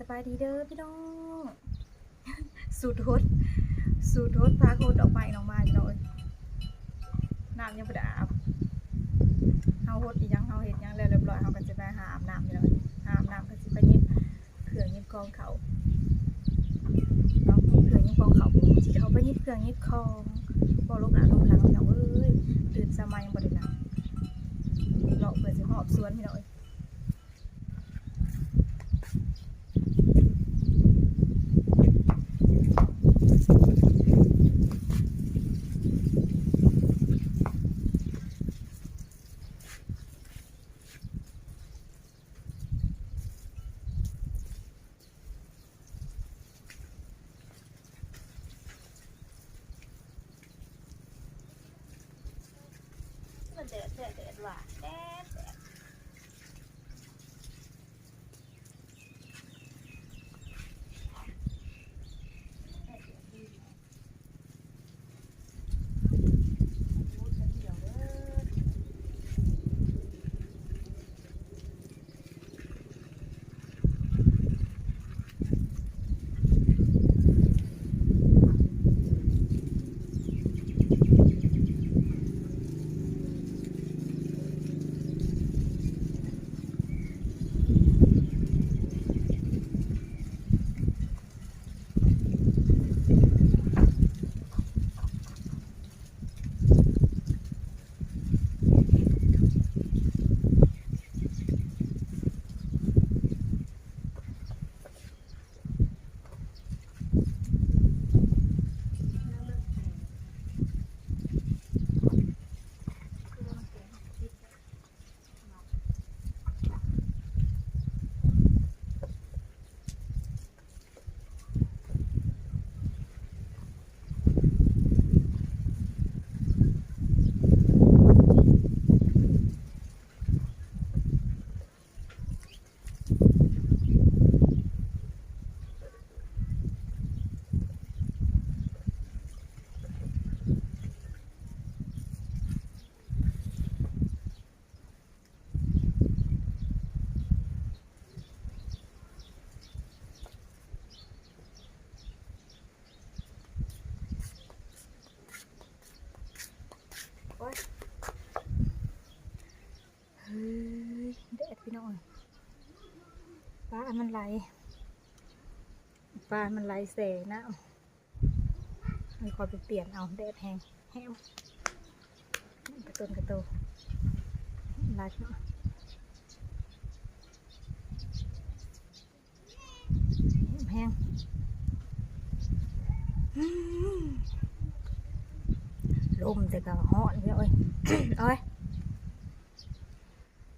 ສະບາຍດີເດີພີ່ນ້ອງ ສູດຫົດ ສູດຫົດ ພາຫົດດອກໄມ້ນ້ອງມາພີ່ນ້ອງເອີຍ ນ້ຳຍັງບໍ່ໄດ້ອາບ ເຮົາຫົດອີ່ຫຍັງ ເຮົາເຮັດຫຍັງແລ້ວຮຽບຮ້ອຍ ເຮົາກໍຊິໄປຫາອາບນ້ຳພີ່ນ້ອງເອີຍ ຫາອາບນ້ຳກໍຊິໄປຫຍິບເຄື່ອງຫຍິບຂອງເຂົ້າເນາະ ເຄື່ອງຫຍິບຂອງເຂົ້າ ຊິເຂົ້າໄປຫຍິບເຄື່ອງຫຍິບຂອງ ບໍ່ຫຼົງໜ້າຫຼົງຫຼັງພີ່ນ້ອງເອີຍ ຕື່ນເຊົ້າມາຍັງບໍ່ໄດ້ນັ່ງ ເລາະເພື່ອຊິຮອບສວນພີ່ນ້ອງເອີຍ. ມັນແດດແທ້ ແດດວ່າ ແດດ ແດດ. ໂອ້ຍ ເຮີ້ຍ ແດດພີ່ນ້ອງເອີຍ ປາມັນໄຫຼ ປາມັນໄຫຼແຊ່ນ້ຳ ມັນຄ່ອຍໄປປ່ຽນເອົາ ແດດແຮງ ແຮງ ກະໂຕນກະໂຕ ຫຼາຍເນາະ. ແຮງ ລົມແຕ່ກໍຮ້ອນເວີ້ຍ ໂອ້ຍ ໂອ້ຍ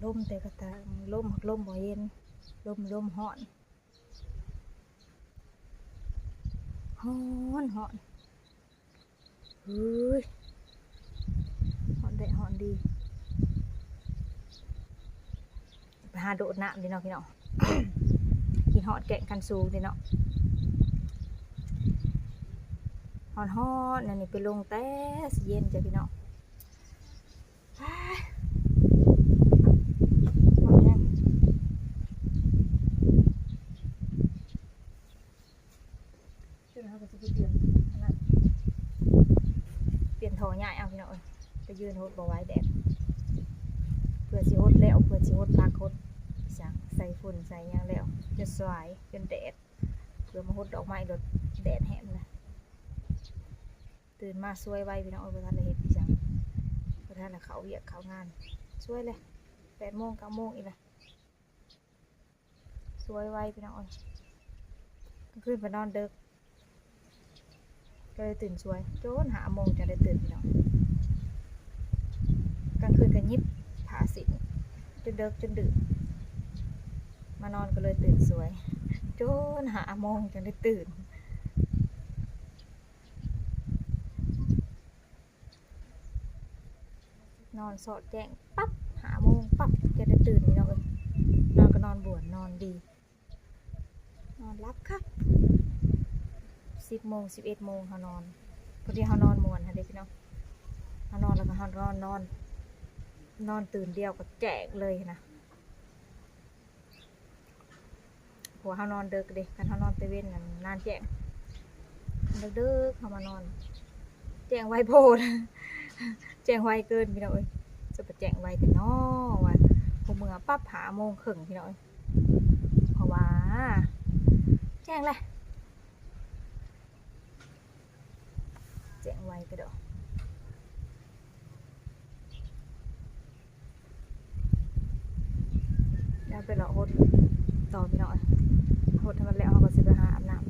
ລົມແຕ່ກໍຕາ ລົມ ລົມບໍ່ເຢັນ ລົມ ລົມຮ້ອນ ຮ້ອນ ຮ້ອນ. ເຮີ້ຍ ຮ້ອນແດດຮ້ອນດີ ໄປຫາໂດດນ້ຳເດີເນາະພີ່ນ້ອງ ກິນຮອດແກງຄັນສູງເດີເນາະ ຮ້ອນໆ ອັນນີ້ໄປລົງແຕ່ຊິເຢັນຈ້ະພີ່ນ້ອງ. ເຮົາກໍຊິໄປປ່ຽນອັນນັ້ນ ປ່ຽນທໍ່ຍ້າຍເອົາພີ່ນ້ອງເອີຍ ໄປຢືນຫົດບໍ່ໄຫວແດດ ເພື່ອຊິຫົດແລ້ວ ເພື່ອຊິຫົດຜັກຫົດຫຍັງ ໃສ່ຝຸ່ນໃສ່ຫຍັງແລ້ວ ຈົນສວາຍ ຈົນແດດ ເພື່ອມາຫົດດອກໄມ້ ລົດແດດແຮງນະ. ຕື່ນມາສວຍໄວພີ່ນ້ອງເອີຍ ບໍ່ທັນໄດ້ເຮັດອີ່ຫຍັງ ບໍ່ທັນໄດ້ເຂົ້າວຽກເຂົ້າງານ ສວຍເລີຍ ແປດໂມງ ເກົ້າໂມງອີກລະ. ສວຍໄວພີ່ນ້ອງເອີຍ ກາງຄືນໄປນອນເດິກ ກໍເລີຍຕື່ນສວຍ ຈົນຫ້າໂມງຈັ່ງໄດ້ຕື່ນພີ່ນ້ອງ. ກາງຄືນກໍຫຍິບຜ້າສິ້ນຈົນເດິກຈົນດື່ນ ມານອນກໍເລີຍຕື່ນສວຍ ຈົນຫ້າໂມງຈັ່ງໄດ້ຕື່ນ. ນອນສອດແຈ້ງປັບ ຫ້າໂມງປັບ ຈະໄດ້ຕື່ນພີ່ນ້ອງເອີຍ. ນອນກໍນອນບວນ ນອນດີ ນອນຫຼັບຄັກ. ສິບໂມງ ສິບເອັດໂມງເຮົານອນ ພໍດີເຮົານອນມ່ວນຫັ້ນເດ້ພີ່ນ້ອງ. ເຮົານອນແລ້ວກໍເຮົານອນ ນອນ ນອນຕື່ນດຽວກໍແຈ້ງເລີຍນະ. າະວ່າເຮົານອນເດິກເດ້ ຄັນເຮົານອນແຕ່ເວັນນັ້ນນານແຈ້ງ ເດິກໆເຮົາມານອນ ແຈ້ງໄວໂພດ ແຈ້ງໄວເກີນພີ່ນ້ອງເອີຍ ຈະໄປແຈ້ງໄວແທ້ນໍວ່າ ຜູ້ເມືອປັບຫ້າໂມງເຄິ່ງພີ່ນ້ອງເອີຍ ເພາະວ່າແຈ້ງແຫຼະ ແຈ້ງໄວກະດອກ ດຽວໄປເລາະຫົດຕໍ່ພີ່ນ້ອງ ຫົດໃຫ້ມັນແລ້ວເຮົາກະຊິໄປຫາອາບນ້ຳ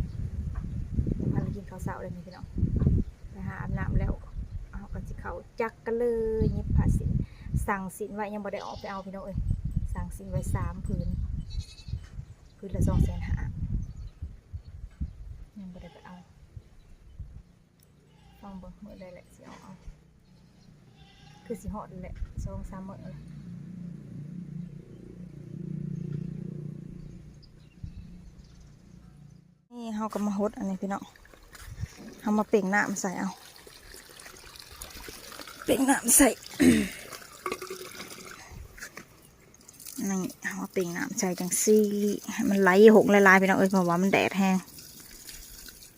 ຍັງບໍ່ທັນໄດ້ກິນເຂົ້າເຊົ້າເລີຍນີ້ພີ່ນ້ອງ ໄປຫາອາບນ້ຳແລ້ວເຮົາກະຊິເຂົ້າຈັກກັນເລີຍ ຫຍິບຜ້າສິ້ນ ສັ່ງສິ້ນໄວ້ຍັງບໍ່ໄດ້ອອກໄປເອົາພີ່ນ້ອງເອີຍ ສັ່ງສິ້ນໄວ້ສາມຜືນ ຜືນລະສອງແສນຫ້າ ຍັງບໍ່ໄດ້ໄປເອົາ ລອງເບິ່ງມື້ໃດແຫຼະຊິເອົາ ເອົາ ຄືຊິຮອດແຫຼະ ສອງສາມມື້ແລ້ວ ນີ້ເຮົາກະມາຫົດອັນນີ້ພີ່ນ້ອງ ເຮົາມາເປັ່ງນ້ຳໃສ່ເອົາ ເປັ່ງນ້ຳໃສ່ ນີ້ ເຮົາເປັ່ງນ້ຳໃສ່ຈັ່ງຊີ້ ໃຫ້ມັນໄຫຼຫົງຫຼາຍໆ ພີ່ນ້ອງເອີຍ ເພາະວ່າມັນແດດແຮງ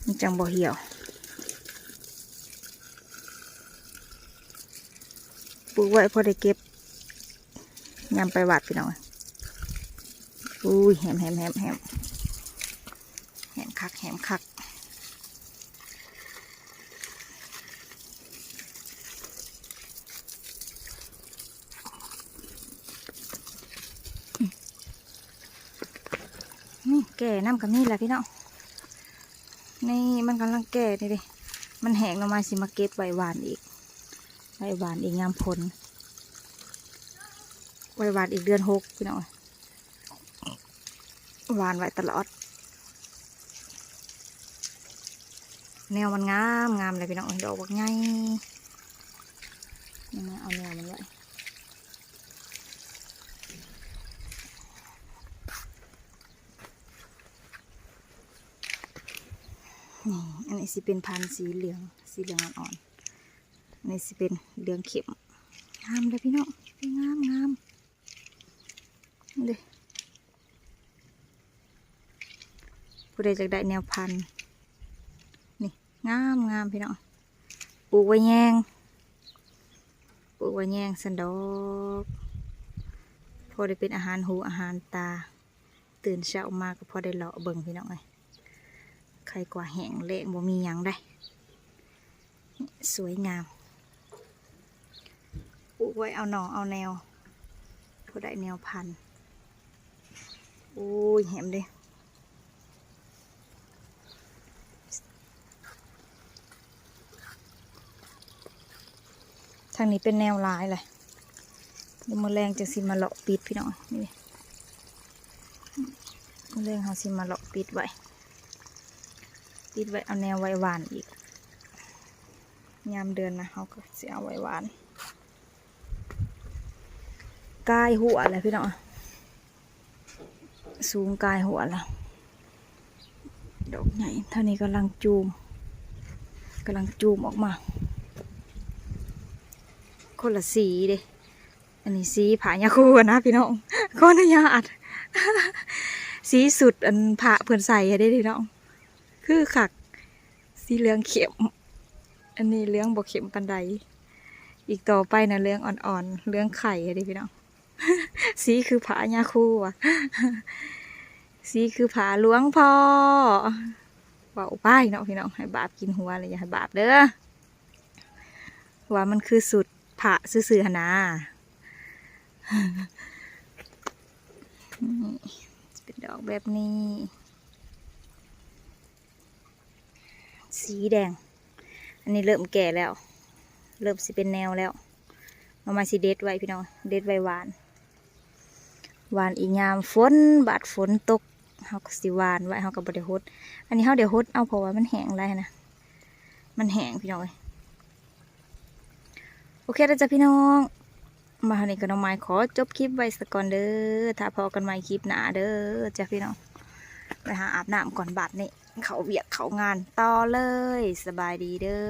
ມັນຈັ່ງບໍ່ຫ່ຽວ ປູກໄວ້ພໍໄດ້ເກັບ ຍາມໄປວັດພີ່ນ້ອງ ອຸ້ຍ ແຮມໆໆໆ ແຮມຄັກ ແຮມຄັກ ນີ້ແກ່ນຳກະມີແຫຼະພີ່ນ້ອງ ນີ້ມັນກຳລັງແກ່ນີ້ເດ້ ມັນແຫ້ງແລ້ວມາຊິມາເກັບໄວ້ຫວ່ານອີກ ໄວ້ຫວ່ານອີກຍາມຝົນ ໄວ້ຫວ່ານອີກເດືອນຫົກພີ່ນ້ອງ ຫວ່ານໄວ້ຕະຫຼອດ ແນວມັນງາມ ງາມແຫຼະພີ່ນ້ອງ ດອກບັກໃຫຍ່ ມາເອົາແນວມັນໄວ້ ນີ້ ອັນນີ້ຊິເປັນພັນສີເຫຼືອງ ສີເຫຼືອງອ່ອນໆ ອັນນີ້ຊິເປັນເຫຼືອງເຂັ້ມ ງາມເດ້ພີ່ນ້ອງ ງາມໆ ເດ້ ຜູ້ໃດຢາກໄດ້ແນວພັນ ນີ້ ງາມໆ ພີ່ນ້ອງ ປູກໄວ້ແຍງ ປູກໄວ້ແຍງຊັ້ນດອກ ພໍໄດ້ເປັນອາຫານຫູອາຫານຕາ ຕື່ນເຊົ້າມາກະພໍໄດ້ເລາະເບິ່ງພີ່ນ້ອງເອີຍ ໄຄກວ່າແຫ້ງແລ້ງບໍ່ມີຫຍັງໃດ ສວຍງາມ ປູກໄວ້ເອົາໜໍ່ເອົາແນວ ພໍໄດ້ແນວພັນ ໂອ້ຍ ແຮມເດ້ ທາງນີ້ເປັນແນວຫຼາຍແຫຼະ ດຽວມື້ແລງຈັ່ງຊິມາເລາະປິດພີ່ນ້ອງ ນີ້ ມື້ແລງເຮົາຊິມາເລາະປິດໄວ້ ປິດໄວ້ເອົາແນວໄວ້ຫວ່ານອີກ ຍາມເດືອນນະເຮົາກະຊິເອົາໄວ້ຫວ່ານ ກາຍຫົວແຫຼະພີ່ນ້ອງ ສູງກາຍຫົວລະ ດອກໃຫຍ່ ທາງນີ້ກຳລັງຈູມ ກຳລັງຈູມອອກມາ ຄົນລະສີເດ້ ອັນນີ້ສີພະຍາຄູນະພີ່ນ້ອງ ຂໍອະນຸຍາດ ສີຊຸດອັນພະເພິ່ນໃສ່ເດ້ພີ່ນ້ອງ ຄືຄັກ ສີເຫຼືອງເຂັ້ມ ອັນນີ້ເຫຼືອງບໍ່ເຂັ້ມປານໃດ ອີກຕໍ່ໄປນະເຫຼືອງອ່ອນໆ ເຫຼືອງໄຂ່ເດ້ພີ່ນ້ອງ ສີຄືພະຍາຄູວ່າ ສີຄືພະຫຼວງພໍ່ ເວົ້າໄປເນາະພີ່ນ້ອງ ໃຫ້ບາບກິນຫົວແຫຼະ ຢ່າໃຫ້ບາບເດີ ວ່າມັນຄືຊຸດພະຊື່ໆຫັ້ນນາ ນີ້ ຈະເປັນດອກແບບນີ້ ສີແດງ ອັນນີ້ເລີ່ມແກ່ແລ້ວ ເລີ່ມຊິເປັນແນວແລ້ວ ໜໍ່ໄມ້ຊິເດັດໄວ້ພີ່ນ້ອງ ເດັດໄວ້ຫວ່ານ ຫວ່ານອີກຍາມຝົນ ບາດຝົນຕົກ ເຮົາກະຊິຫວ່ານໄວ້ ເຮົາກະບໍ່ໄດ້ຫົດ ອັນນີ້ເຮົາໄດ້ຫົດເອົາ ເພາະວ່າມັນແຫ້ງຫຼາຍຫັ້ນນະ ມັນແຫ້ງພີ່ນ້ອງເອີຍ ໂອເຄເດີຈ້າພີ່ນ້ອງ ມາເທົ່ານີ້ກະນ້ອງມາຍຂໍຈົບຄລິບໄວ້ສາກ່ອນເດີ ຖ້າພໍ້ກັນໃໝ່ຄລິບໜ້າເດີຈ້າພີ່ນ້ອງ ໄປຫາອາບນ້ຳກ່ອນບາດນີ້ ເຂົ້າວຽກເຂົ້າງານຕໍ່ເລີຍ ສະບາຍດີເດີ.